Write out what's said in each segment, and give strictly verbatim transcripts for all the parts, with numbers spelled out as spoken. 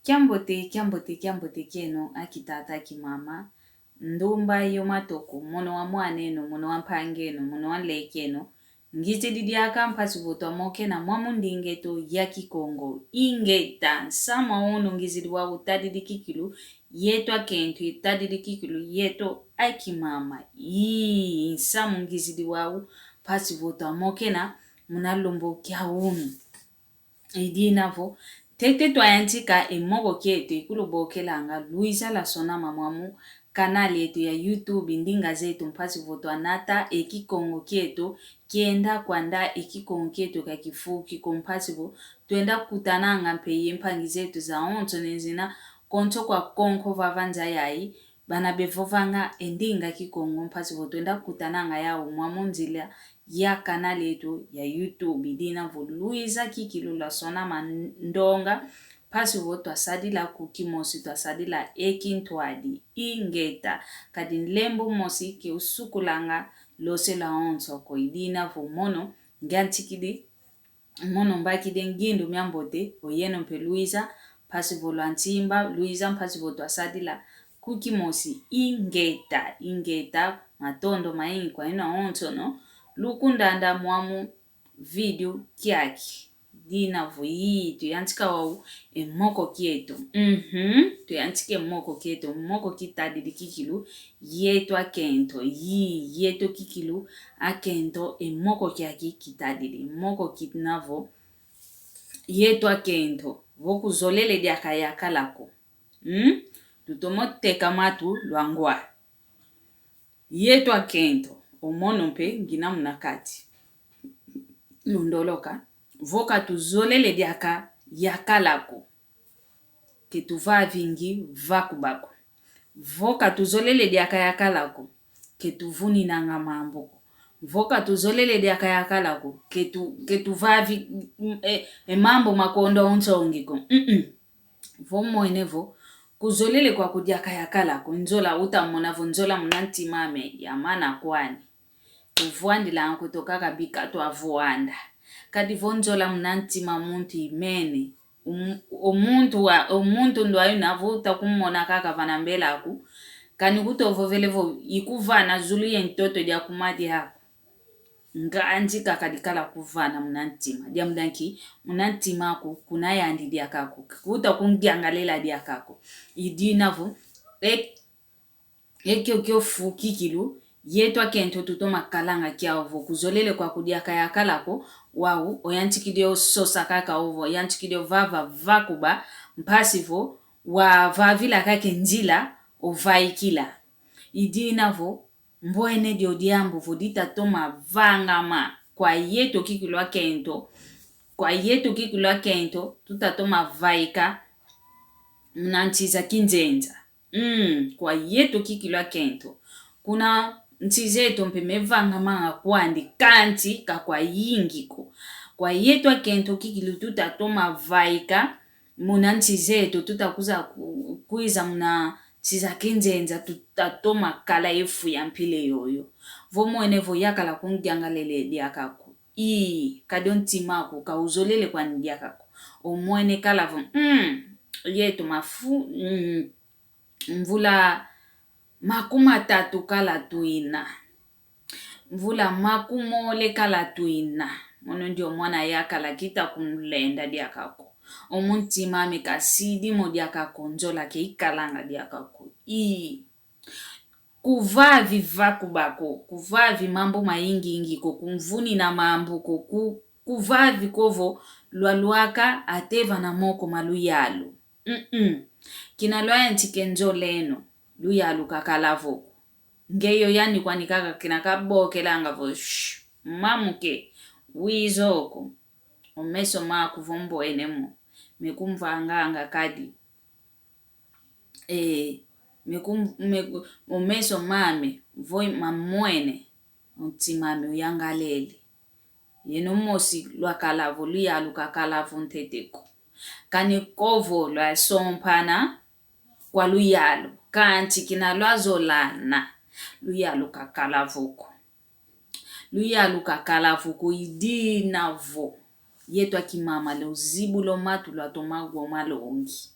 Kiambote, kiambote, kiambote kieno, akitata, akimama, ndumba yo matoko, mono wa mwaneno, mono wa mpangeno, mono wa nlekeno, ngizidi diaka mpasi vo twamokena mwamu ndinga eto ya Kikongo. Ingeta, nsamu wa unu ngizidi wau utadidi kikilu yeto akento, itadidi kikilu yeto akimama. Ii, nsamu ngizidi wau mpasi vo twamokena muna lumbu kia unu. I dina vo, ntete twayantika e moko kieto, ikulubokelanga, lwiza lwasonama mwamu canal yeto ya YouTube, ndinga zeto, mpasi vo twanata e Kikongo kieto, kienda kwanda e Kikongo kieto ka kifuki ko, mpasi vo twenda kutananga mpe ye mpangi zeto zawonso ne zina konso kwa konko vava nza yayi, bana bevovanga e ndinga Kikongo, mpasi vo twenda kutananga yau mwamu nzila ya canal yeto ya YouTube. I dina vo lwiza kikilu lwasonama ndonga, mpasi vo twasadila ku kimosi, twasadila e kintwadi. Ingeta, kadi nlembo mosi ke usukulanga lose lwawonso ko. I dina vo mono ngiantikidi, mono mbakidi e ngindu miambote, oyeno mpe lwiza mpasi vo lwantimba, lwiza mpasi vo twasadila ku kimosi. Ingeta, ingeta, matondo mayingi kwa yeno awonsono lukundanda mwamu video kiaki. Dina vo ii, tuyantika wau e moko kieto. Mhm, tuyantika e moko kieto, moko kitadidi kikilu yeto akento. Ii, yeto kikilu akento, e moko kiaki kitadidi, moko kina vo yeto akento, vo kuzolele diaka yakala ko. Mm? Tutomo teka matu lwangwa. Yeto akento, o mono mpe ngina muna kati. Lundoloka, vo ka tuzolele diaka yakala ko, ke tuvavingi vakuba ko. Vo ka tuzolele diaka yakala ko, ke tuvuninanga mambu ko. Vo ka tuzolele diaka yakala ko, ke tu-, ke tuvavi, mm, e, e mambu makondo unsongi ko. Mm-mm. Vo mwene vo, kuzolele kwaku diaka yakala ko, nzola utamona vo nzola muna ntima ame yamana kwani. Kuvwandilanga kuto kaka bika twavwanda. Kadi vo nzola muna ntima muntu imene. Um-, o muntu wa, o muntu ndwayu na vo utakumona kaka vana mbelaku. Kani kutovovele vo ikuvana zulu ye ntoto dia kuma diaku. Nganzi kaka dikala kuvana muna ntima. Diambu dia nki? Muna ntima aku, kuna yandi diaka ko. Kuta kungiangalela diaka ko. I dina vo, e, e kiokio fu kikilu, yeto akento tutoma kalanga kiau vo, kuzolele kwaku diaka yakala ko, wau, oyantikidi ososa kaka ovo, oyantikidi ovava vakuba, mpasi vo, wavavila kaka e nzila, ovaikila. I dina vo, mbwene dio diambu vo ditatoma vangama kwa yeto kikilu akento, kwa yeto kikilu akento, tutatoma vaika muna nsi za kinzenza. Mm, kwa yeto kikilu akento. Kuna nsi zeto mpe mevangamanga kwandi kansi ka kwayingi ko. Kwa yeto akento kikilu tutatoma vaika, muna nsi zeto, tutakwiza ku-, kwiza muna nsi za kinzenza, tutatoma kala e fu ya mpila yoyo. Vo mwene vo yakala kungiangalele diaka ko. Ii, kadi o ntima aku kauzolele kwani diaka ko. O mwene kala vo, mm, yeto mafu-, mm, mvula makumatatu kala twina. Mvula makumole kala twina. Mono ndio mwana yakala kita kunlenda diaka ko. O mu ntima ame kasidi mo diaka ko, nzola ke ikalanga diaka ko. Ii. Kuvavi vakuba ko, kuvavi mambu mayingingi ko, kumvunina mambu ko, ku-, kuvavi ko vo lwalwaka ate vana moko ma luyalu. Mm-mm. Kina lwayantika e nzola eno, luyalu kakala vo ko. Nge yo yani kwani kaka kina kabokelanga vo, shh, mamuke, wiza oko. O meso maku vo mbwene mo, mekumvanganga kadi. E, mekum-, meku-, o meso mame vo mamwene, o ntima ame uyangalele. Yeno mosi lwakala vo, luyalu kakala vo ntete ko. Kani ko vo lwasompana kwa luyalu, kansi kina lwazolana, luyalu kakala vo ko. Luyalu kakala vo ko, i dina vo yeto akimama luzibula o matu lwatoma wa malongi.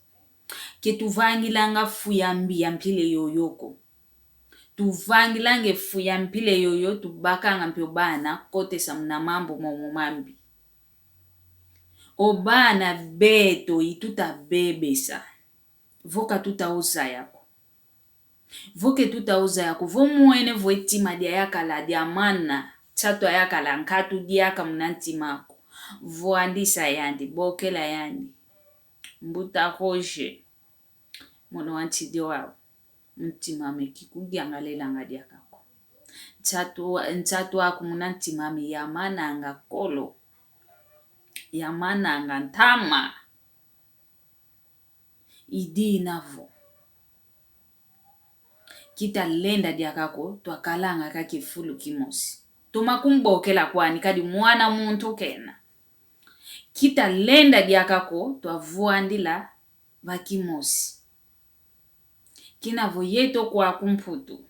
Ke tuvangilanga fu ya mbi ya mpila yoyo ko. Tuvangilanga e fu ya mpila yoyo, tubakanga mpe o bana kotesa muna mambu momo mambi. O bana beto i tuta bebesa. Vo ka tuta uzaya ko. Vo ke tuta uzaya ko, vo mwene vo e tima dia yakala dia mana, nsatu ayakala nkatu diaka muna ntima aku. Vwandisa yandi, bokela yandi. Mbuta Roger, mono wa ntidi wau, mu ntima ame kikudiangalelanga diaka ko. Nsatu, nsatu aku muna ntima ame yamananga kolo. Yamananga ntama. I dina vo kita lenda diaka ko, twakalanga kaka e fulu kimosi. Toma kumbokela kwani kadi mwana muntu kena. Kita lenda diaka ko, twavwandila va kimosi. Kina vo yeto kwaku Mputu,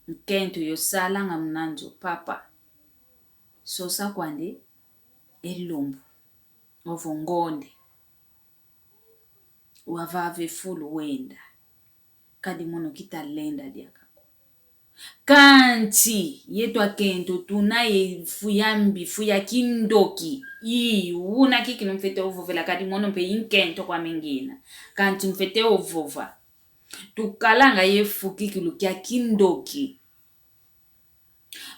nkento yo salanga muna nzo, papa, sosa kwandi e lumbu, ovo ngonde. Wavava e fulu wenda. Kadi mono kita lenda diaka ko. Kansi, yeto akento tuna ye fu ya mbi, fu ya kindoki. Ii, una kikilu mfwete ovovela kadi mono mpe i nkento kwame ngina. Kansi mfwete ovova. Tukalanga ye fu kikilu kia kindoki.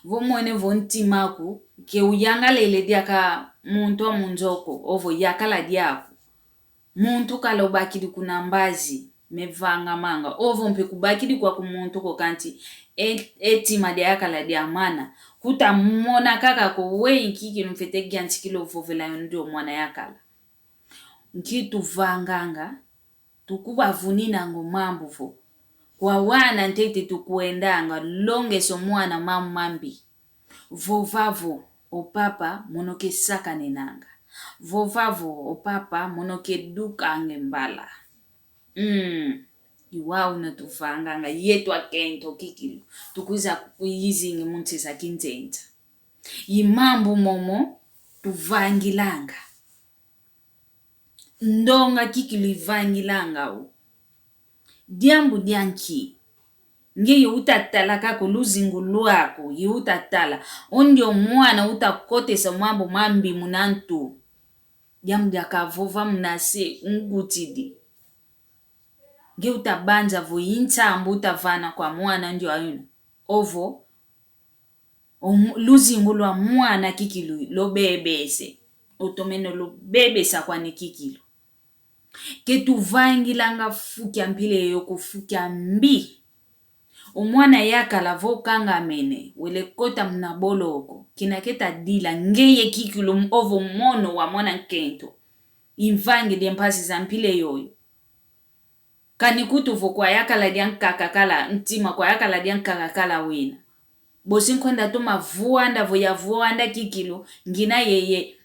Vo mwene vo ntima aku, ke uyangalele diaka muntu wa mu nzo ko, ovo yakala diaku. Muntu kala ubakidi kuna mbazi, mevangamanga. Ovo mpe kubakidi kwaku muntu ko kansi, e, e tima dia yakala dia mana. Kuta mona kaka ko weyi nki kinu mfwete yantikila ovovela yo ndio mwana yakala. Nki tuvanganga, tukubavuninanga o mambu vo. Kwa wana ntete tukwendanga, longesa o mwana mambu mambi. Vova vo, o papa, mono ke sakanenanga. Vova vo, o papa, mono ke dukanga e mbala. Mm. I wau una tuvanganga, yeto akento kikilu. Tukwiza kuyizingi mu nsi za kinzenza. I mambu momo tuvangilanga. Ndonga kikilu ivangilanga o. Diambu dia nki? Nge ye utatala kaka o luzingu lwaku, ye utatala. O ndio mwana utakotesa mambu mambi muna ntu. Diambu dia kavova muna se ungutidi. Nge utabanza vo i nsambu utavana kwa mwana ndio ayuna. Ovo, o mu-, luzingu lwa mwana kikilu lobebese. Otomene lobebesa kwani kikilu. Ke tuvangilanga fu kia mpila yoyo ko, fu kia mbi. O mwana yakala vo kangamene, wele kota muna boloko, kina keta dila, ngeye kikilu m-, ovo mono wa mwana nkento. Imvangidi e mpasi za mpila yoyo. Kani kutu vo kwa yakala diankaka kala, ntima kwa yakala diankaka kala wena. Bosi nkwenda toma vwanda vo yavwanda kikilu, ngina ye, ye,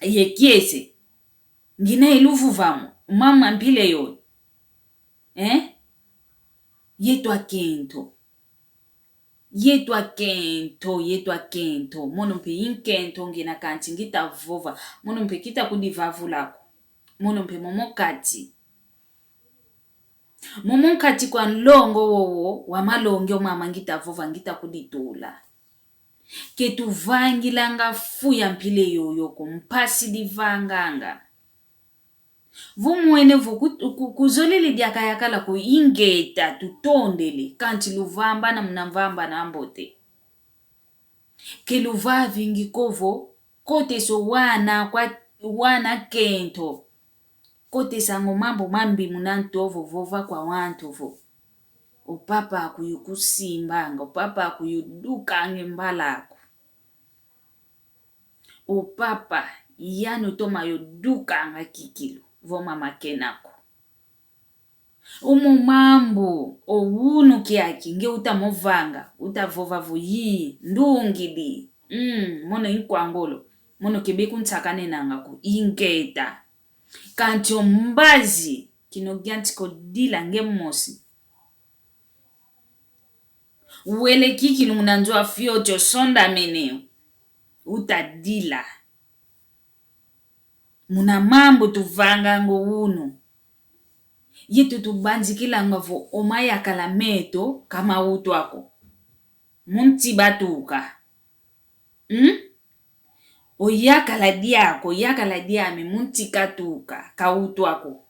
ye kiese. Ngina ye luvuvamu, mama mpila yoyo. Eh? Yeto akento. Yeto akento, yeto akento. Mono mpe i nkento ngina kansi ngita vova. Mono mpe kita kudivavula ko. Mono mpe momo kati. Momo nkati kwa nlongo wowo, wa malongi o mama ngita vova ngita kuditula. Ke tuvangilanga fu ya mpila yoyo ko, mpasi divanganga. Vo mwene vo ku-, ku-, kuzolele diaka yakala ko, ingeta, tutondele, kansi luvambana muna mvambana ambote. Ke luvavingi ko vo, kotesa o wana kwa, wana kento. Kotesanga o mambu mambi muna ntu ovo, vova kwa wantu vo. O papa aku yukusimbanga, o papa aku yudukanga e mbala aku. O papa, yani utoma yo dukanga kikilu, vo mama kena ko. Omo mambu, o unu kiaki, nge uta movanga, uta vova vo yi, ndungidi. Mm, mono i nkwangolo, mono ke beku ntsakanenanga ko, ingeta. Kansi o mbazi, kino gianti ko dila nge mosi. Wele kikilu muna nzo a fioti osonda mene. Uta dila. Muna mambu tuvanganga o unu. Yeto tubanzikilanga vo o mayakala meto ka mawutu ako. Mu nti batuka. Hmm? O yakala diako, o yakala diame, mu nti katuka, kawutu ako.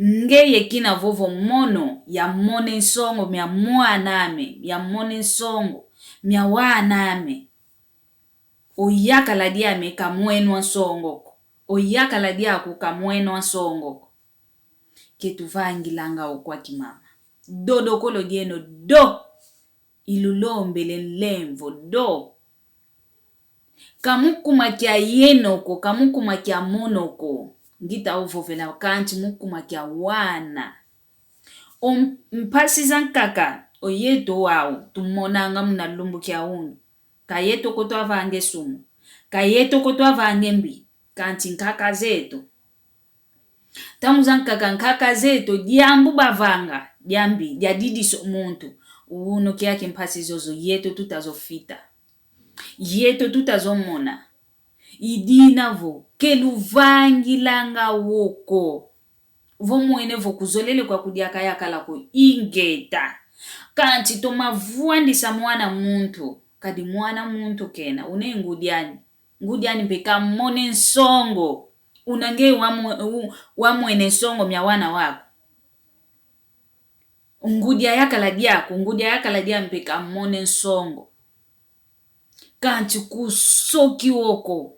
Ngeye kina vovo mono, yamone nsongo mia mwan'ame, yamone nsongo mia wan'ame. O yakala diame ka mweno a nsongo ko. O yakala diaku ka mweno a nsongo ko. Ke tuvangilanga o kwa kimama. Dodokolo dieno do. Ilulombele nlemvo do. Ka mu kuma kia yeno ko, ka mu kuma kia mono ko. Ngita uvovela kanti mu kuma kia wana. O m-, mpasi zankaka, o yeto wau, tumonanga muna lumbu kia unu. Ka yeto ko twavanga e sumu. Ka yeto ko twavanga e mbi. Kanti nkaka zeto. Ntangu zankaka nkaka zeto, diambu bavanga, diambi, diadidisa o muntu. Unu kiaki mpasi zozo, yeto tuta zo fita. Yeto tuta zo mona. I dina vo, ke luvangilanga wo ko. Vo mwene vo kuzolele kwa kudiaka yakala ko, ingeta. Kanti toma vwandisa mwana muntu, kadi mwana muntu kena, une ngudi ani. Ngudi ani mpe ka mone nsongo. Una nge wa mwe-, u-, wamwene nsongo mia wana waku. Ngudi a yakala diaku, ngudi a yakala diame mpe ka mone nsongo. Kanti kusoki wo ko.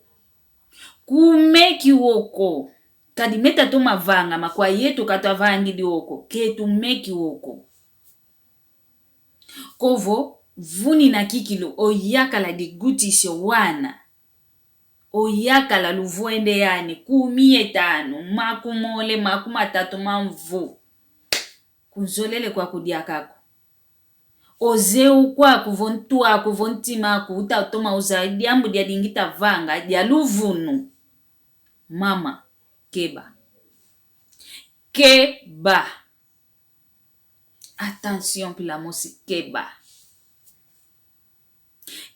Kumeki wo ko. Kadi meta toma vanga makwa yeto ka twavangidi wo ko. Ke tumeki wo ko. Kovo, vunina kikilu, o yakala digutisio wana. O yakala luvwende yani, kumi ye tanu, makumole, makumatatu ma mvu. Kunzolele kwa kudiaka ko. Ozeye ukwaku vo ntu aku, vo ntima aku, uta toma uzaya diambu diadi ngita vanga, dia luvunu. Mama, keba. Keba. Attention, mpila mosi keba.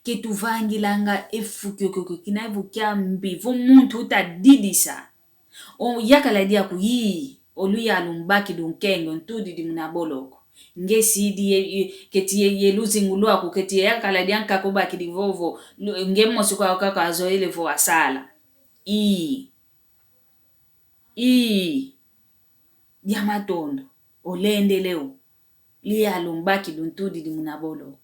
Ke tuvangilanga e fu kiokio kina evo kia mbi, vo muntu uta didisa. O yakala diaku yii, o luyalu mbakidi o nkenge, o ntudidi muna boloko. Nge sidi ye, ye, keti ye, ye luzingu lwaku, keti ye yakala diankaka obakidi vovo, lu-, nge mosi kwa kaka azoele vo asala. Ii. Ii. Dia matondo, olendele o. Luyalu mbakidi o ntudidi muna boloko.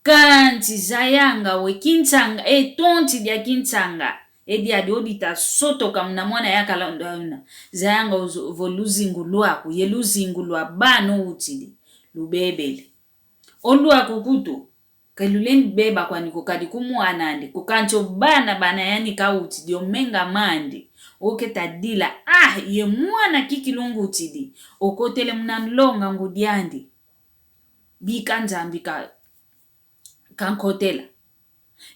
Kanti zayanga we kinsanga, e tonti dia kinsanga, e diadi odita sotoka muna mwana yakala ndo una. Zayanga ozo-, vo luzingu lwaku, ye luzingu lwa bana owutidi, lubebele. O lwaku kutu, ka lulendi beba kwani ko kadi ku mwan'andi ko, kanti o bana bana yani kawutidi, o menga mandi, oketa dila, ah, ye mwana kikilu ngutidi, okotele muna nlonga ngudi andi. Bika Nzambi ka, kankotela.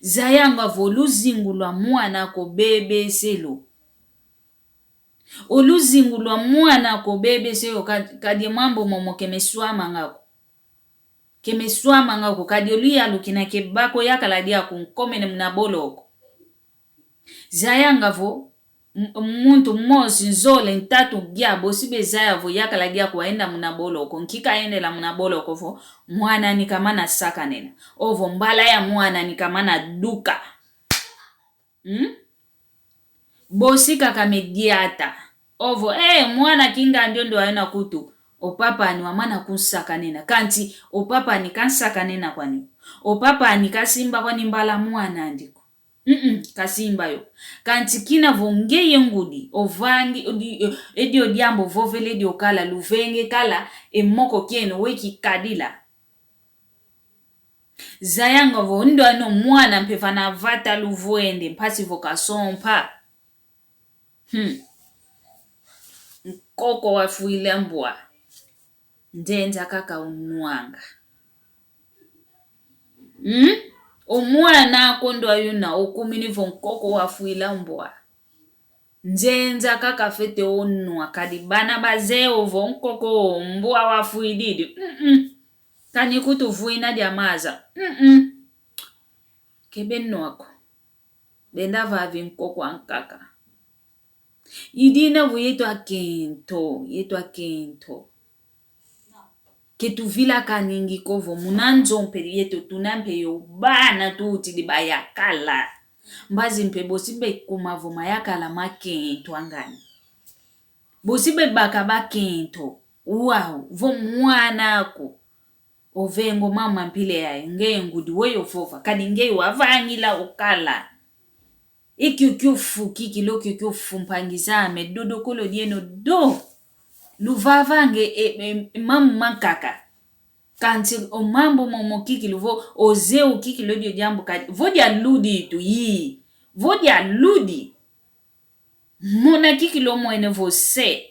Zayanga vo luzingu lwa mwana ko bebeselo. O luzingu lwa mwana ko bebeselo ka-, kadi e mambu momo ke meswamanga ko. Ke meswamanga ko, kadi o luyalu kina keba ko yakala diaku nkomene muna boloko. Zayanga vo, m-, muntu mosi, nzole, ntatu, gia, bosi bezaya vo yakala diaku wayenda muna boloko, nki kayendela muna boloko vo, mwan'ani kamana sakanena. Ovo mbala ya mwan'ani kamana duka. Hmm? Bosi kaka mediata. Ovo, eh, mwana kingandi o ndo ayona kutu. O papa'ani wamana kunsakanena. Kanti, o papa'ani kansakanena kwani. O papa'ani kasimba kwani mbala mwan'andi ko. Mm-mm, kasimba yo. Kanti kina vo ngeye ngudi, ovangi, odi-, eh, edio diambu ovovele dio kala, luvenge kala, e moko kieno, weki kadila. Zayanga vo ndo ano mwana mpe vana vata luvwende mpasi vo kasompa. Hmm. Nkoko wafwila mbwa. Nzenza kaka unwanga. Hmm? O mwana ako ndo ayuna okumini vo nkoko wafwila mbwa. Nzenza kaka fwete onwa, kadi bana bazeye ovo nkoko o mbwa wafwididi. Mm-mm. Kani kutuvwina dia maza. Mm-mm. Ke benwa ko. Benda vavi nkoko ankaka. I dina vo yeto akento, yeto akento, ke tuvilakaningi ko vo muna nzo mpe yeto tuna mpe yo bana tuti di bayakala. Mbazi mpe bosi bekuma vo mayakala makento angani. Bosi bebaka bakento, wau, vo mwana aku. Ovengo mama mpila yayi, ngeye ngudi weyi ovova, kadi ngeye wavangila okala. I kiukiu fu kikilu, kiukiu fu mpangi zame, dodokolo dieno do. Luvavange e, e, e mambu mankaka. Kansi o mambu momo kikilu vo, ozeye o kikilu dio diambu kadi. Vo dialudi itu, yi. Vo dialudi. Mona kikilu omwene vo se,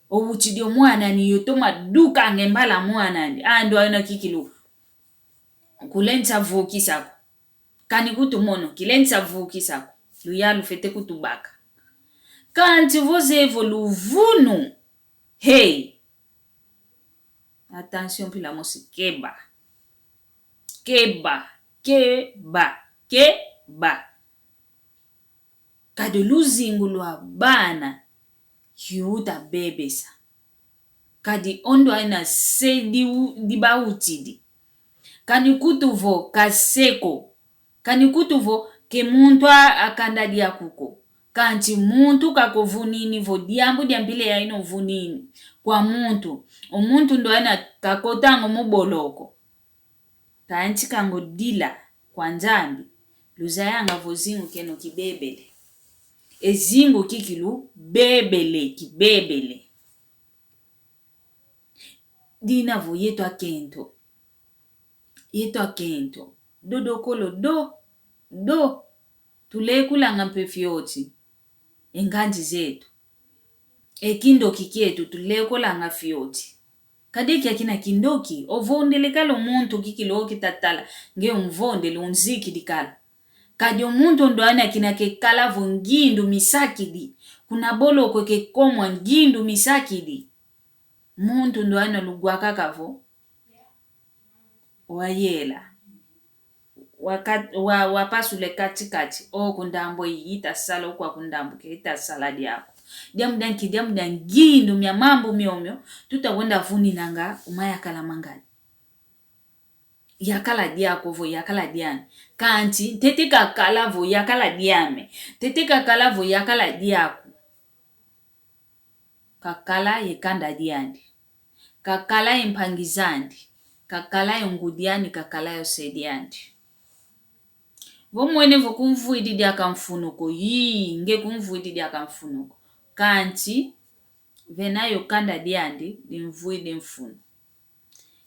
owutidi omwana ni yo toma dukange mbala mwana andi, ando ayona kikilu. Kulensa vukisa ko. Kani kutu mono, kilensa vukisa ko. Luya lufete kutubaka. Kansi vo zeye vo luvunu. Hey! Attention mpila mosi keba. Keba, keba, keba. Kadi luzingu lwa bana kiuta bebesa. Kadi o ndwayina se di u-, di bawutidi. Kani kutu vo ka se ko. Kani kutu vo ke muntu a-, akanda diaku ko. Kansi muntu kakovunini vo diambu dia mpila yayina ovunini kwa muntu. O muntu ndwayina kakotanga mu boloko. Kansi kangodila kwa Nzambi, luzayanga vo zingu kieno kibebele. E zingu kikilu bebele, kibebele. Dina vo yeto akento. Yeto akento. Dodokolo do, do. Tulekulanga mpe fioti. E nganzi zeto. E kindoki kieto tulekolanga fioti. Kadi kia kina kindoki, ovondele kala o muntu kikilu o kita tala, nge umvondele unzikidi kala. Kadi o muntu ndwayina kina kekala vo ngindu misakidi, kuna boloko kekomwa ngindu misakidi. Muntu ndwayina lugwa kaka vo wayela. Waka-, wa-, wapasule kati-kati, o kundambu iyi ita sala, o kwa kundambu ke ita sala diaku. Diambu dia nki, diambu dia ngindu mia mambu miomio, tuta wenda vuninanga o mayakala mangani. Yakala diaku vo yakala diami. Kansi, ntete kakala vo yakala diame. Ntete kakala vo yakala diaku. Kakala ye kanda diandi. Kakala ye mpangi zandi. Kakala ye ngudi andi, kakala ye ose diandi. Vo mwene vo kumvwidi diaka mfunu ko, yii, nge kumvwidi diaka mfunu ko. Kansi, vena yo kanda diandi, dimvwidi mfunu.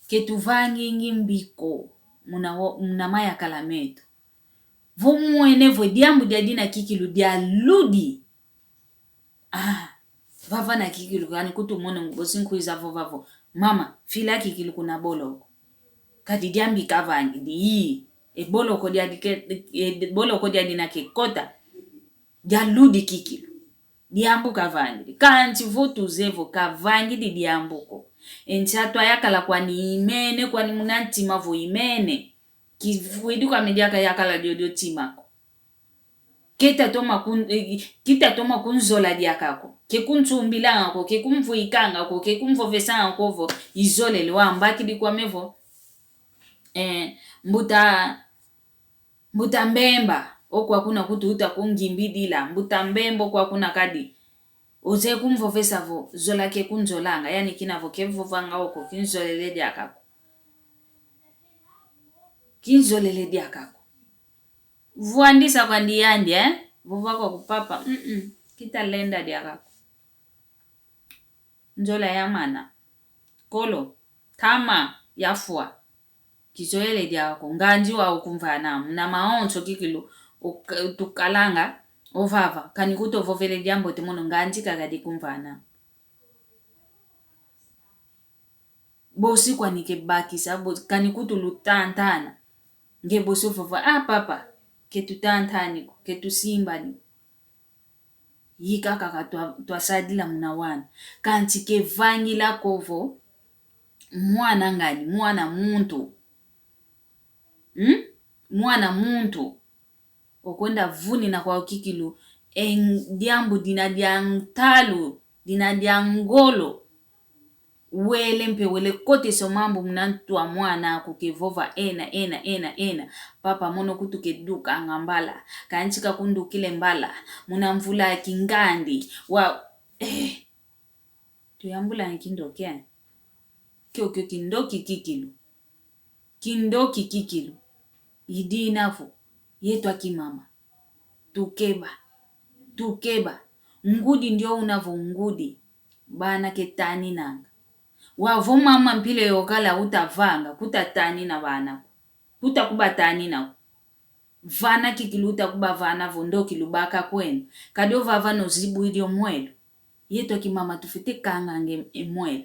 Ke tuvangingi mbi ko, muna wo-, muna mayakala meto. Vo mwene vo diambu dia dina kikilu dialudi. Ah, vava na kikilu kani kutu mono bosi nkwiza vova vo. Mama, fila kikilu kuna boloko. Kadi diambi kavangidi, ii. E boloko diadi ke, e boloko diadi na kekota. Dialudi kikilu. Diambu kavangidi. Kansi vo tuzeye vo kavangidi diambu ko. E nsi atwa yakala kwani imene, kwani muna ntima vo imene. Kivwidi kwame diaka yakala diodio tima ko. Kita toma kun-, eh, kita toma kunzola diaka ko. Ke kunsumbilanga ko, ke kumvwikanga ko, ke kumvovesanga ko vo izolele wambakidi kwame vo. Eh, mbuta, mbuta Mbemba, o kwa kuna kutu uta kungimbidila, mbuta Mbemba o kwa kuna kadi. Ozeye kumvovesa vo, zola ke kunzolanga, yani kina vo ke vovanga oko, kinzolele diaka ko. Kinzolele diaka ko. Vwandisa kwandi yandi, eh? Vova kwaku papa, mm-mm, kita lenda diaka ko. Nzola yamana. Kolo, tama, yafwa. Kizoele diaka ko, nganzi wau kumvana, muna mawonso kikilu, uka-, tukalanga, ovava, kani kutu ovovele diambote mono nganzi kaka dikumvana. Bosi kwani ke bakisa, bo-, kani kutu lutantana. Nge bosi ovova, ah, papa, ke tutantani ko, ke tusimbani ko. Yika kaka twa-, twasadila muna wana. Kansi ke vangila ko vo, mwana ngani, mwana muntu. Hmm? Mwana muntu. Okwenda vunina kwau kikilu, E diambu dina dia ntalu, dina dia ngolo. Wele mpe wele kotesa o mambu muna ntu a mwana aku ke vova ena, ena, ena, ena. Papa, mono kutu ke dukanga mbala. Kansi ka kundukile mbala. Muna mvula ya kingandi. Wa, eh. Tuyambulanga kindoki, eh? Kiokio kindoki kikilu. Kindoki kikilu. I dina vo, yeto akimama, tukeba, tukeba. Ngudi ndio una vo ngudi, bana ke taninanga. Wau vo mama mpila yo kala utavanga, kutatanina bana ko. Kutakubatanina ko. Vana kikilu utakubavana vo ndoki lubaka kweno. Kadi ovava no zibwidi o mwelo. Yeto akimama tufwete kanganga e, e mwelo.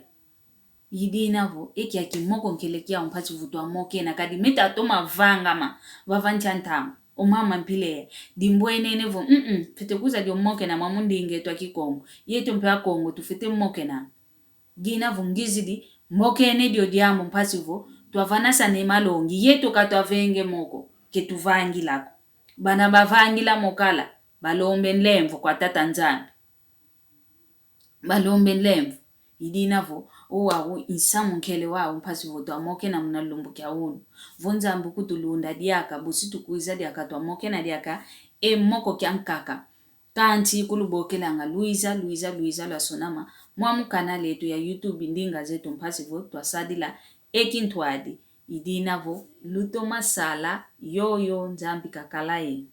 I dina vo, e kia kimoko nkele kiau mpasi vo twamokena, kadi meta toma vangama, vava ntia ntama. O mama mpila ya, dimbwenene vo, mm-mm, fwete kwiza dio mokena mwamu ndinga eto a Kikongo. Yeto mpe Akongo, tufwete mokena. Dina vo ngizidi, mokene dio diambu mpasi vo, twavanasana e malongi, yeto ka twavenge mo ko, ke tuvangila ko. Bana bavangila mo kala, balombe nlemvo kwa Tata Nzambi. Balombe nlemvo. I dina vo, o wau i nsamu nkele wau mpasi vo twamokena muna lumbu kia unu. Vo Nzambi kutulunda diaka, bosi tukwiza diaka twamokena diaka, e moko kiankaka. Kansi kulubokelanga lwiza, lwiza, lwiza lwasonama, mwamu canal eto ya YouTube Ndinga Zeto mpasi vo twasadila e kintwadi. I dina vo, lutoma sala, yoyo Nzambi kakala yeno.